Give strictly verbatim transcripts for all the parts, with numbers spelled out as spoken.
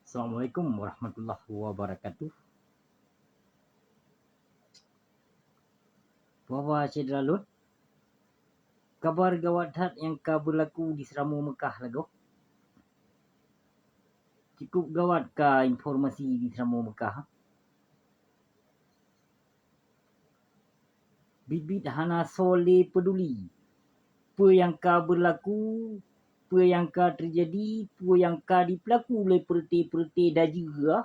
Assalamualaikum warahmatullahi wabarakatuh. Bahwa syedara lôn, kabar gawat that nyang ka beulaku di Seuramoe Meukah lagoe. Cukup gawat ka informasi di Seuramoe Meukah. Biet-biet hana soe lé peuduli peue nyang ka beulaku, peue nyang ka teujadi, peue nyang ka jipeulaku lé peureuté-peureuté dajeue,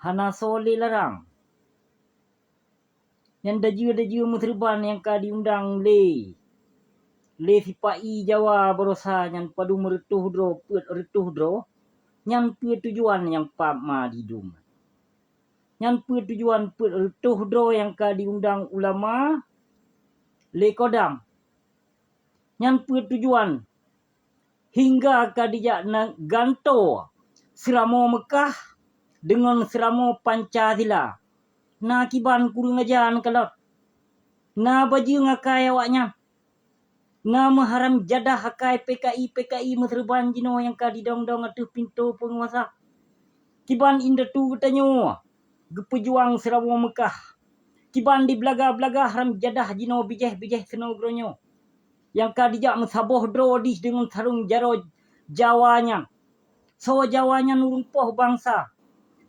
hana soe lé larang. Nyan dajeue-dajeue meuseureuban nyang ka jiundang lé, lé sipa-i Jawa barosa nyan padum reutôh droe, peuet reutôh droe, nyan peue tujuan nyang pap ma didum. Nyan peue tujuan peuet reutôh droe nyang ka jiundang ulama lé Kodam. Nyan peue tujuan hingga ka dijak na-, gantoe Seuramoe Meukah deungon Seuramoe Pancasila. Na kiban kureueng aja neukalon. Na bajeueng akai awaknyan. Na meuharam jadah akai PKI-PKI meuseureuban jinoe nyang ka jidong-dong ateueh pintoe peunguasa. Kiban indatu geutanyoe geupeujuang Seuramoe Meukah. Kiban di beulaga-beulaga haram jadah jinoe bijéh-bijéh sinoe geuronyoe nyang ka dijak meusaboh droe dih deungon sarong jaroe Jawa nyan. Soe Jawa nyan ureuëng poh bansa.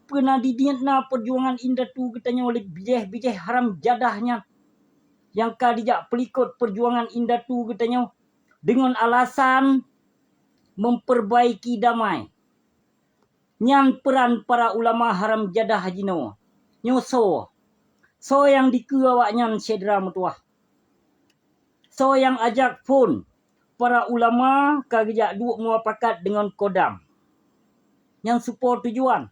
Peue na diniet na peujuangan indatu geutanyoe lé bijéh-bijéh haram jadah nyan nyang ka dijak peulikot peujuangan indatu geutanyoe deungon alasan memperbaiki damai. Nyan peuran para ulama haram jadah jinoe. Nyoe soe? Soe nyang dikeue awaknyan syedara meutuwah? Soe nyang ajak phon para ulama ka geujak duek mupakat deungon Kodam? Nyan soe po tujuan?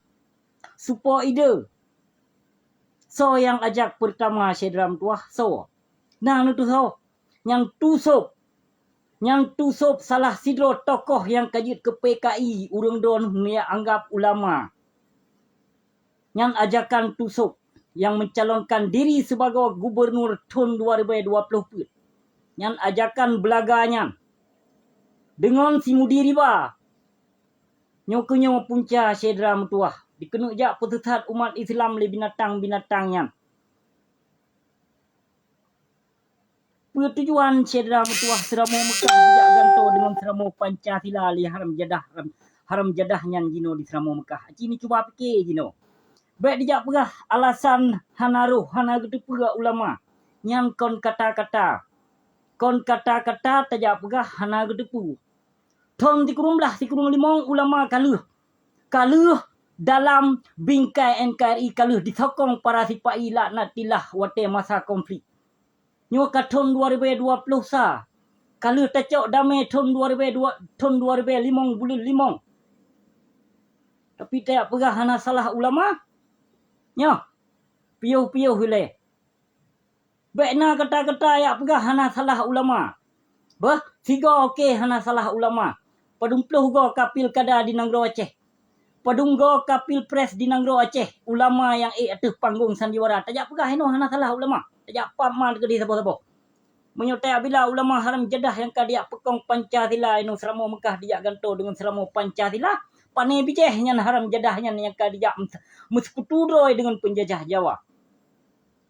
Soe po ide? Soe nyang ajak peurtama syedara meutuwah? Soe? Na neuteusoe? Nyan Tu Sop. Nyan Tu Sop salah sidroe tokoh nyang ka jeuet keu PKI, ureuëng droeneuh neuanggab ulama. Nyan ajakan Tu Sop nyang mencalonkan diri sibagoe gubunur thon dua ribèe dua ploh peuet. Nyan ajakan beulaga nyan. Deungon si Mudi Riba. Nyoe keuh nyoe punca syedara meutuwah, dikeuneuk jak peuseusat umat Islam lé binatang-binatang nyan. Peue tujuan syedara meutuwah Seuramoe Meukah dijak gantoe deungon Seuramoe Pancasila lé haram jadah, haram, haram jadah nyan jinoe di Seuramoe Meukah? Aci neucuba pike jinoe. Bék dijak peugah alasan hana roh, hana geuteupeue ulama. Nyan kon kata-kata. Kon kata-kata tajak peugah hana geuteupeue. Thon sikureueng blaih sikureueng limong ulama ka lheueh. Ka lheueh dalam bingkai NKRI, ka lheueh disokong para sipa-i laknatillah watée masa konflik. Nyoe ka thon dua ribèe dua ploh sa. Ka lheueh tacok damé thon dua ribèe dua, thon dua ribèe limong buleuen limong. Tapi tajak peugah hana salah ulama. Nyoe, piôh-piôh ilée. Bék na kata-kata jak peugah hana salah ulama. Beuh, sigoe oke hana salah ulama. Padum ploh goe ka pilkada di nanggroe Aceh. Padum goe ka pilpres di nanggroe Aceh. Ulama nyang ék ateueh panggong sandiwara. Tajak peugah inoe hana salah ulama. Tajak pap ma keudeh saboh-saboh. Meunyoe tajak bila ulama haram jadah nyang ka dijak peukong Pancasila inoe Seuramoe Meukah dijak gantoe deungon Seuramoe Pancasila, pané bijéh nyan haram jadah nyan nyang ka dijak meus-, meuseukutu droe deungon peunjajah Jawa.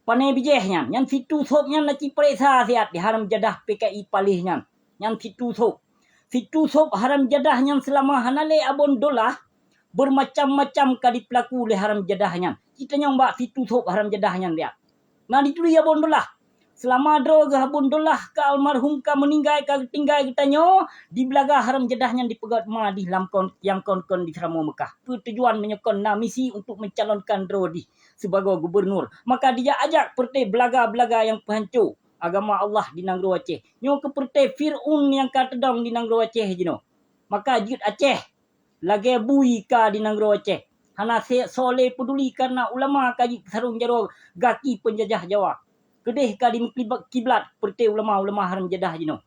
Pané bijéh nyan, nyan si Tu Sop nyan na ci pareksa siat di haram jadah PKI paléh nyan. Nyan si Tu Sop. Si Tu Sop haram jadah nyan seulama hana lé Abon Dolah, beumacam-macam ka jipeulaku lé haram jadah nyan. Ci tanyong bak si Tu Sop haram jadah nyan siat. Na dituri Abon Dolah. Seulama droe geuh Abon Dolah ka almarhum ka meuninggai ka geutinggai geutanyoe, di beulaga haram jadah nyan jipeugét ma dih lam kon, nyang kon-kon di Seuramoe Meukah. Peue tujuan meunyoe kon na misi untuk mencalonkan droe dih sibagoe gubunur, maka dijak ajak peureuté beulaga-beulaga nyang peuhanco agama Allah di nanggroe Aceh. Nyoe keuh peureuté Fir'aun nyang ka teudong di nanggroe Aceh jinoe. Maka jeuet Aceh lagée bui ka di nanggroe Aceh. Hana se-, soe lé peuduli kareuna ulama ka jeuet sarong jaroe gaki peunjajah Jawa. Keudeh ka di kiblat peureuté ulama-ulama haram jadah jinoe.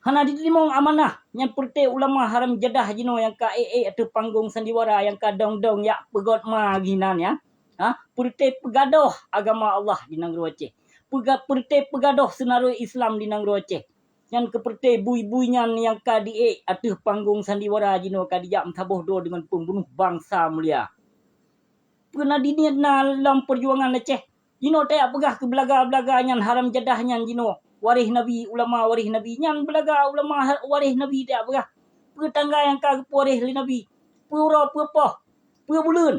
Hana jiteurimong amanah nyan peureuté ulama haram jadah jinoe nyang ka ék-ék ateueh panggong sandiwara nyang ka dong-dong jak peugét ma geuh inan nyan. Ha? Peureuté peugadoh agama Allah di nanggroe Aceh. Peuga-, peureuté peugadoh seunaroe Islam di nanggroe Aceh. Nyan keupeureuté bui-bui nyan nyang ka diék ateueh panggong sandiwara jinoe ka dijak meusaboh droe deungon pembunuh bansa mulia. Peue na diniet na lam peujuangan Aceh? Jinoe tajak peugah keu beulaga-beulaga nyan haram jadah nyan jinoe waréh Nabi, ulama waréh Nabi. Nyan beulaga ulama ha-, waréh Nabi tajak peugah. Peue tanggai nyang ka geupewaréh lé Nabi? Peue uroe, peue poh, peue buleuen?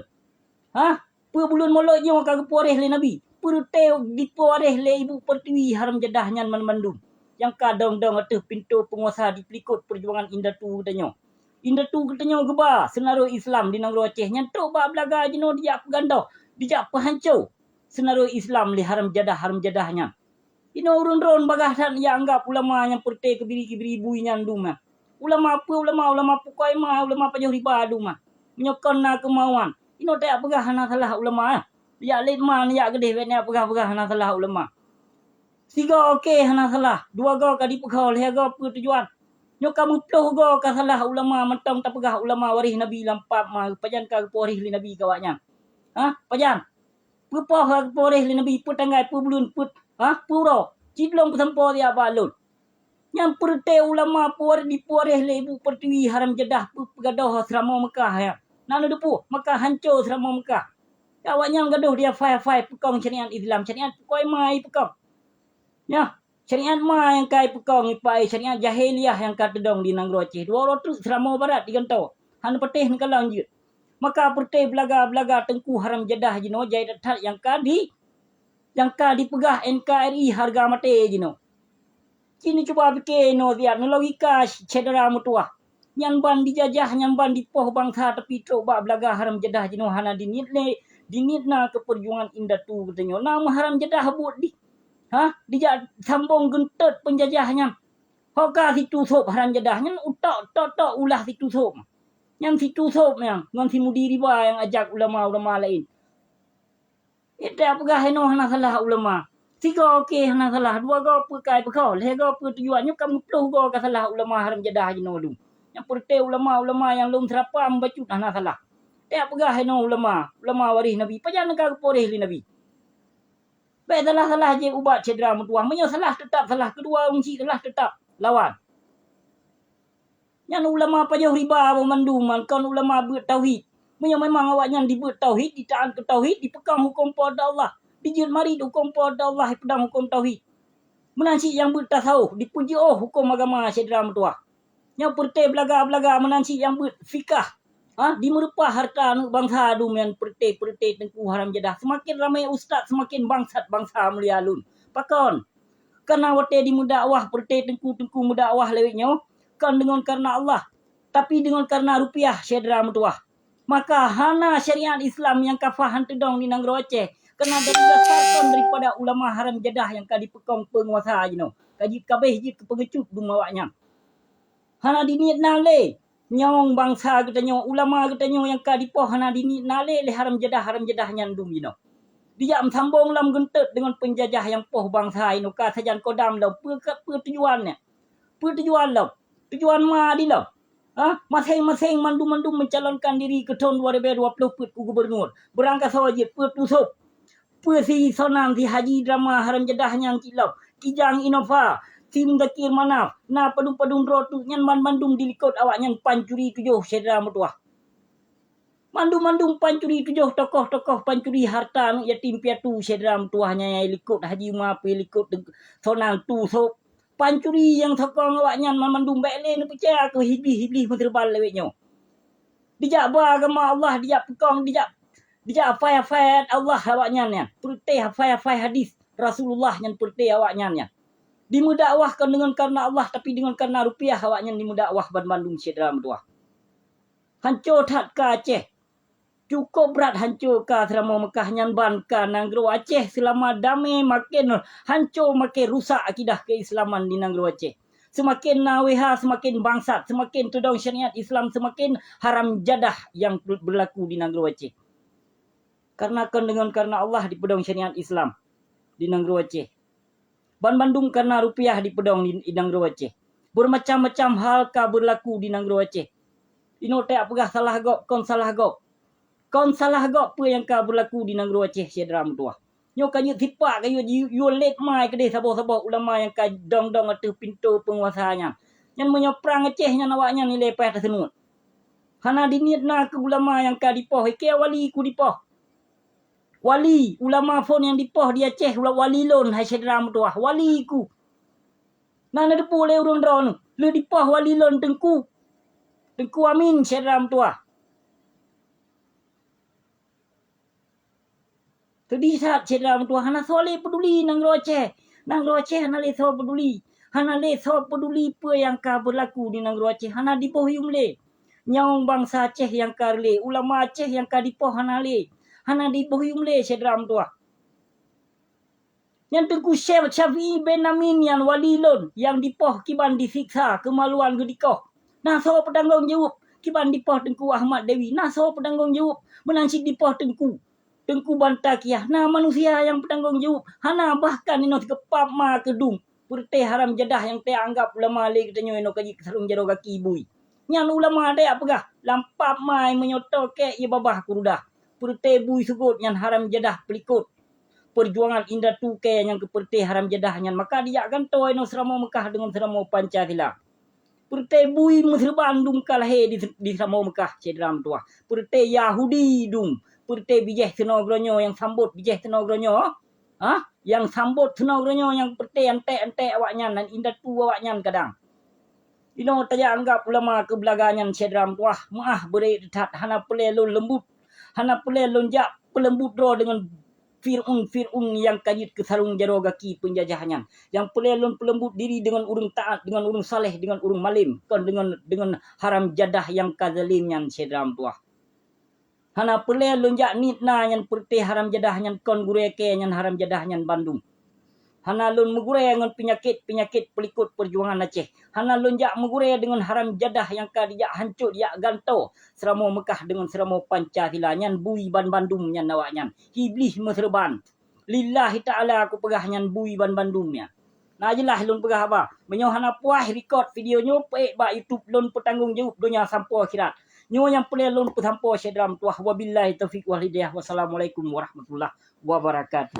Hah? Peue buleuen mulod nyoe ka geupewaréh lé Nabi? Peureuté dipewaréh lé ibu pertiwi haram jadah nyan banmandum. Nyang ka dong-dong ateueh pintoe peunguasa dipeulikot peujuangan indatu geutanyoe. Indatu geutanyoe geuba seunaroe Islam di nanggroe Aceh nyan trok bak beulaga jinoe dijak peugandoh, dijak peuhanco seunaroe Islam lé haram jadah-haram jadah nyan. Inoe ureuëng droen bagaih that nyang anggab ulama nyang peureuté keubiri-keubiri bui nyan dum nyan. Ulama peue ulama, ulama pukoi ma, ulama pajoh riba dum nyan. Meunyoe kon na keumauan, inoe tajak peugah hana salah ulama, eh. Jak lét ma jak keudeh bèk neujak peugah-peugah hana salah ulama. Sigoe oke hana salah, dua goe ka dipeugoe, lhèe goe peue tujuan? Nyoe ka meuploh goe ka salah ulama mantong tapeugah ulama waréh Nabi lam pap ma, pajan ka geupewaréh lé Nabi keu awaknyan? Hah? Pajan? Peue poh ka geupewaréh lé Nabi, peue tanggai, peue buleuen, peue, hah? Peue uroe? Cit lom peusampoe siat bak lôn. Nyan peureuté ulama pewaréh dipewaréh lé ibu pertiwi haram jadah peu-, peugadôh seuramoe Meukah nyan. Na neudeupuih, Meukah hanco seuramoe Meukah. Awaknyan gadôh di hafai-hafai peukong syariat Islam, syariat pukoi ma ipeukong. Nyoe, syariat ma nyang ka ipeukong ipai, syariat jahiliah nyang ka teudong di nanggroe Aceh. Dua uroe treuk seuramoe barat digantoe. Hana patéh neukalon jeuet. Maka peureuté beulaga-beulaga teungku haram jadah jinoe jai that-that nyang ka di, nyang ka dipeugah N K R I hareuga maté jinoe. Ci neucuba pike inoe siat, neulogika syedara meutuwah. Nyan ban dijajah, nyan ban dipoh bansa, tapi trok bak beulaga haram jadah jinoe hana diniet lé, diniet na keu peujuangan indatu geutanyoe. Na meuharam jadah buet dih. Hah? Dijak sambong geuntot peunjajah nyan. Ho ka situ sôb haram jadah nyan, utok tok-tok ulah situ sôb. Nyan situ sôb nyan ngon si mudi riba nyang ajak ulama-ulama laén. Ita peugah inoe hana salah ulama. Sigoe oke hana salah, dua goe peue kai peugah, lhèe goe peue tujuan, nyoe ka meuploh goe ka salah ulama haram jadah jinoe dum. Nyang peureuté ulama-ulama nyang lom seurapa meubacut hana salah. Ita peugah inoe ulama, ulama waréh Nabi, pajan ka geupewaréh lé Nabi? Bèk salah-salah jeuet ubat syedara meutuwah. Meunyoe salah, teutap salah. Keudua ureuëng chik salah, teutap lawan. Nyan ulama pajoh riba banmandum nyan kon ulama beuet tauhid. Meunyoe memang awaknyan dibeuet tauhid, ditaát keu tauhid, dipeukong huköm Po teu Allah, dijeuet marit huköm Po teu Allah, dipeudong huköm tauhid. Meunan cit nyang beuet tasawuf, dipeujiôh huköm agama syedara meutuwah. Nyoe peureuté beulaga-beulaga meunan cit nyang beuet fikah, ha, dimeureupah hareuta aneuëk bansa dum nyan peureuté-peureuté teungku haram jadah. Seumaken ramé ustaz, seumaken bangsat bansa mulia lôn. Pakon? Kana watée dimeudakwah peureuté teungku-teungku meudakwah lewat nyoe, kon deungon kareuna Allah, tapi deungon kareuna rupiah syedara meutuwah. Maka hana syariat Islam nyang kafah han teudong di nanggroe Aceh, kareuna didasarkan daripada ulama haram jadah nyang ka dipeukong peunguasa jinoe, ka jeuet kabeh jeuet keu peungeucut dum awaknyan. Hana diniet na lé nyawöng bansa geutanyoe, ulama geutanyoe nyang ka dipoh hana diniet na lé, lé haram jadah-haram jadah nyan dum jinoe. Dijak meusambong lom geuntot deungon peunjajah nyang poh bansa inoe ka sajan kodam lom. Peue ka, peue tujuan nyan? Peue tujuan lom? Tujuan ma dilom? Ha? Maséng-maséng mandum-mandum mencalonkan diri keu thon dua ribèe dua ploh peuet keu gubernur. Beurangkasoe jeuet peue tusôb? Peue si Sonan, si Haji Drama haram jadah nyang cit lom, Kijang Innova, si Muzakir Manaf, na padum-padum droe teuk nyan banmandum dilikot awaknyan pancuri tujoh syedara meutuwah. Mandum-mandum pancuri tujoh, tokoh-tokoh pancuri harta aneuëk yatim piatu syedara meutuwah nyan, nyang likot Haji Uma, pih likot Sonan tusôb. Pancuri nyang sokong awaknyan banmandum bèk lé neupeucaya keu iblih-iblih meuteurban lewat nyoe. Dijak ba agama Allah, dijak peukong, dijak, dijak hafai-hafai ayat Allah awaknyan nyan. Peureuté hafai-hafai hadis Rasulullah nyan peureuté awaknyan nyan. Dimeudakwah kon deungon kareuna Allah, tapi deungon kareuna rupiah awaknyan dimeudakwah banmandum syedara meutuwah. Hanco that ka Aceh. Cukôp brat hanco ka seuramoe Meukah nyan ban ka nanggroe Aceh seulama damé maken hanco, maken rusak akidah keuislaman di nanggroe Aceh. Seumaken na W H, seumaken bangsat, seumaken teudong syariat Islam, seumaken haram jadah nyang beurlaku di nanggroe Aceh. Kareuna kon deungon kareuna Allah dipeudong syariat Islam di nanggroe Aceh. Banmandum kareuna rupiah dipeudong di, di nanggroe Aceh. Beureumacam-macam hal ka beurlaku di nanggroe Aceh. Inoe tajak peugah salah gob, kon salah gob. Kon salah gob peue nyang ka beurlaku di nanggroe Aceh, syedara meutuwah. Nyoe ka jeuet sipak ka yue, yue lét mai keudeh saboh-saboh ulama nyang ka dong-dong ateueh pintoe peunguasa nyan. Nyan meunyoe prang Aceh nyan awaknyan ilée paih taseunuet. Hana diniet na keu ulama nyang ka dipoh, ikea wali ku dipoh. Wali, ulama phon nyang dipoh di Aceh, ula-, wali lôn, hai syedara meutuwah, wali ku. Na neuteupeue lé ureuëng droeneuh, lheueh dipoh wali lôn teungku. Teungku Amin, syedara meutuwah. Teudeh that syedara meutuwah, hana soe lé peuduli nanggroe Aceh. Nanggroe Aceh hana lé soe peuduli. Hana lé soe peuduli peue nyang ka beulaku di nanggroe Aceh, hana diboh yuem lé. Nyawöng bansa Aceh nyang ka lé, ulama Aceh nyang ka dipoh hana lé. Hana diboh yuem lé syedara meutuwah. Nyan Teungku Syekh Syafi'i bin Amin nyan wali lôn nyang dipoh kiban disiksa keumaluan geudikoh. Na soe peutanggong jaweueb kiban dipoh Teungku Ahmad Dewi? Na soe peutanggong jaweueb meunan cit dipoh Teungku? Teungku Banta Kiah, na manusia nyang peutanggong jaweueb? Hana, bahkan inoe sigeupap ma keudum. Peureuté haram jadah nyang teuanggap ulama lé geutanyoe inoe ka jikeusaleueng jaroe gaki bui. Nyan ulama dek peugah, lam pap mai meunyoe toke ie babah keurudah. Peureuté bui seugot nyan haram jadah peulikot. Peujuangan indatu kée nyang keu peureuté haram jadah nyan maka dijak gantoe inoe seuramoe Meukah deungon seuramoe Pancasila. Peureuté bui meuseureuban dum ka lahé di, di seuramoe Meukah, syedara meutuwah. Peureuté Yahudi dum, peureuté bijéh seunoe geuronyoe nyang sambot bijéh seunoe geuronyoe, ha? Nyang sambot seunoe geuronyoe nyang peureuté antek-antek awaknyan dan indatu awaknyan kadang. Inoe tajak anggap ulama keu beulaga nyan syedara meutuwah, meuah beureuek that, hana peureulée lôn leumbut, hana peureulée lôn jak peuleumbut droe deungon Fir'aun, Fir'aun nyang ka jeuet keusaleueng jaroe gaki peunjajah nyan. Nyang peureulée lôn peuleumbut diri deungon ureuëng taát, deungon ureuëng saleh, deungon ureuëng malem, kon deungon, deungon haram jadah nyang ka zalem nyan syedara meutuwah. Hana peureulée lôn jak niet na nyan peureuté haram jadah nyan kon gurée kée nyan haram jadah nyan bandum. Hana lôn meugurée ngon peunyakét-peunyakét peulikot peujuangan Aceh. Hana lôn jak meugurée deungon haram jadah nyang ka dijak hancot jak gantoe seuramoe Meukah deungon seuramoe Pancasila nyan bui ban bandum nyan awaknyan. Iblih meuseureuban. Lillahi ta'ala kupeugah nyan bui ban bandum nyan. Na jeulaih lôn peugah haba. Meunyoe hana puas record video nyoe, peuék bak YouTube lôn peutanggong jaweueb donya sampoe akhirat. Nyoe nyang peureulée lôn peusampoe syedara meutuwah. Wabillahi taufiq wal hidayah. Wassalamualaikum warahmatullahi wabarakatuh.